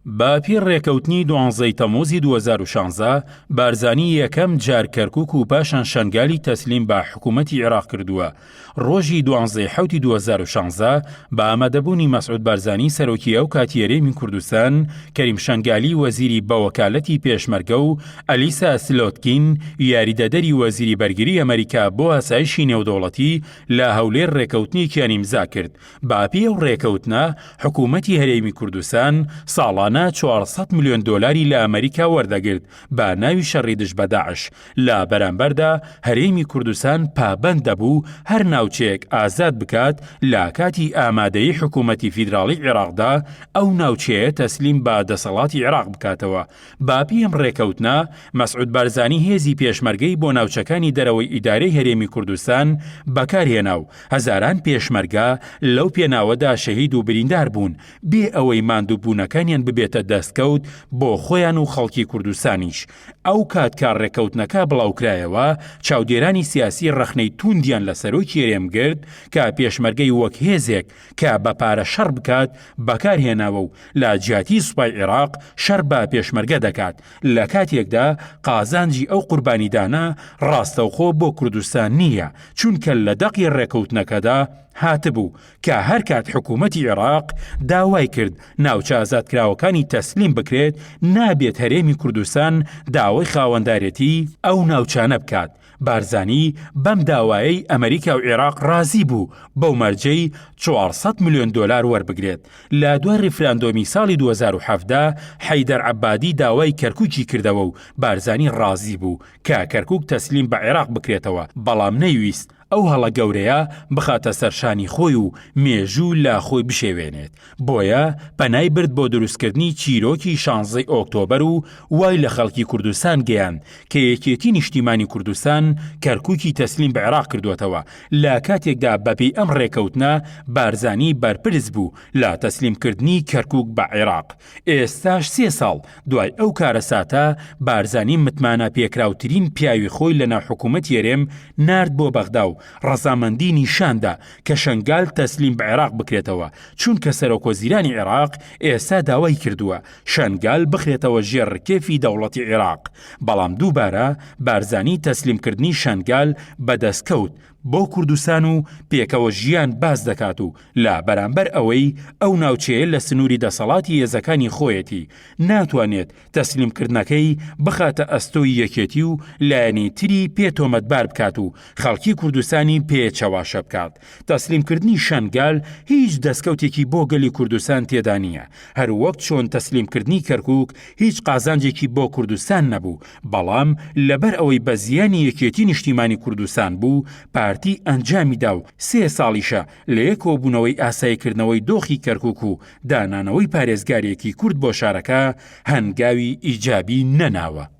بە پێی ڕێکەوتنی دوانزەی تەموزی 2016، بارزانی یەکەم جار کەرکوک و پاشان شەنگالی تەسلیم بە حکوومەتی عێراق کردووە. ڕۆژی دوانزەی حەوتی 2016 بە ئامادەبوونی مەسعود بارزانی سەرۆکی ئەو کاتی هەرێمی کوردستان، کەریم شەنگالی وەزیری بەوەکالەتی پێشمەرگە و ئەلیسا سلۆتکین یاریدەدەری وەزیری بەرگری ئەمەریکا بۆ ئاسایشی نێودەوڵەتی لە هەولێر ڕێکەوتنێکیان ئیمزا کرد. بەپێی ئەو ڕێکەوتنە، حکوومەتی هەرێمی کوردستان ساڵانە 400 ملیۆن دۆلاری لە ئەمەریکا وەردەگرت بە ناوی شەڕی دژ بە داعش، لە بەرامبەردا هەرێمی کوردستان پابەند دەبوو هەر ناوچەیەک ئازاد بکات لە کاتی ئامادەیی حکوومەتی فیدراڵی عێراقدا ئەو ناوچەیە تەسلیم بە دەسەڵاتی عێراق بکاتەوە. بەپێی ئەم ڕێکەوتنە، مەسعود بارزانی هێزی پێشمەرگەی بۆ ناوچەکانی دەرەوەی ئیدارەی هەرێمی کوردستان بەکارهێنا و هەزاران پێشمەرگە لەو پێناوەدا شەهید و بریندار بوون، بێ ئەوەی ماندووبوونەکانیان ببێتە دەستکەوت بۆ خۆیان و خەڵکی کوردستانیش. ئەو کات کە ڕێککەوتنەکە بڵاوکرایەوە، چاودێرانی سیاسی ڕەخنەی تووندیان لە سەرۆکی هەرێم گرت کە پێشمەرگەی وەک هێزێک کە بە پارە شەڕ بکات بەکارهێناوە و لە جیاتی سوپای عێراق شەڕ بە پێشمەرگە دەکات، لە کاتێکدا قازانجی ئەو قوربانیدانە ڕاستەوخۆ بۆ کوردستان نییە، چونکە لە دەقی ڕێکەوتنەکەدا هاتبوو کە هەرکات حکوومەتی عێراق داوای کرد ناوچە ئازادکراوەکانی تەسلیم بکرێت، نابێت هەرێمی کوردستان داوای خاوەندارێتی ئەو ناوچانە بکات. بارزانی بەم داوایەی ئەمریکا و عێراق ڕازی بوو بەو مەرجەی 400 ملیۆن دۆلار وەربگرێت. لە دوای ڕیفراندۆمی ساڵی 2017 حەیدەر عەبادی داوای کەرکوکی کردەوە و بارزانی ڕازی بوو کە کەرکوک تەسلیم بە عێراق بکرێتەوە، بەڵام نەیویست ئەو هەڵە گەورەیە بخاتە سەر شانی خۆی و مێژوو لە خۆی بشێوێنێت، بۆیە پەنای برد بۆ دروستکردنی چیرۆکی شانزەی ئۆکتۆبەر و وای لە خەڵکی کوردستان گەیاند کە یەکێتی نیشتیمانی کوردستان کەرکوکی تەسلیم بە عێراق کردووەتەوە، لە کاتێکدا بەپێی ئەم ڕێکەوتنە بارزانی بەرپرس بوو لە تەسلیمکردنی کەرکوک بە عێراق. ئێستاش سێ ساڵ دوای ئەو کارەساتە بارزانی متمانە پێکراوترین پیاوی خۆی لەناو حکوومەتی هەرێم نارد بۆ بەغدا و ڕەزامەندی نیشاندا کە شەنگال تەسلیم بە عێراق بکرێتەوە، چونکە سەرۆکوەزیرانی عێراق ئێستا داوای کردووە شەنگال بخرێتەوە ژێر ڕکێفی دەوڵەتی عێراق، بەڵام دووبارە بارزانی تەسلیمکردنی شەنگال بە دەستکەوت بۆ کوردستان و پێکەوە ژیان باس دەکات و لە بەرامبەر ئەوەی ئەو ناوچەیە لە سنووری دەسەڵاتی هێزەکانی خۆیەتی ناتوانێت تەسلیمکردنەکەی بخاتە ئەستۆی یەکێتی و لایەنی تری پێ تۆمەتبار بکات و خەڵکی کوردستانی پێ چەواشە بکات. تەسلیمکردنی شەنگال هیچ دەستکەوتێکی بۆ گەلی کوردستان تێدا نییە، هەروەک چۆن تەسلیمکردنی کەرکوک هیچ قازانجێکی بۆ کوردستان نەبوو، بەڵام لەبەر ئەوەی بە زیانی یەکێتی نیشتیمانی کوردستان بوو، پارتی ئەنجامیدا و سێ ساڵیشە لە یەک کۆبوونەوەی ئاساییکردنەوەی دۆخی کەرکوک و دانانەوەی پارێزگارێکی کورد بۆ شارەکە هەنگاوی ئیجابی نەناوە.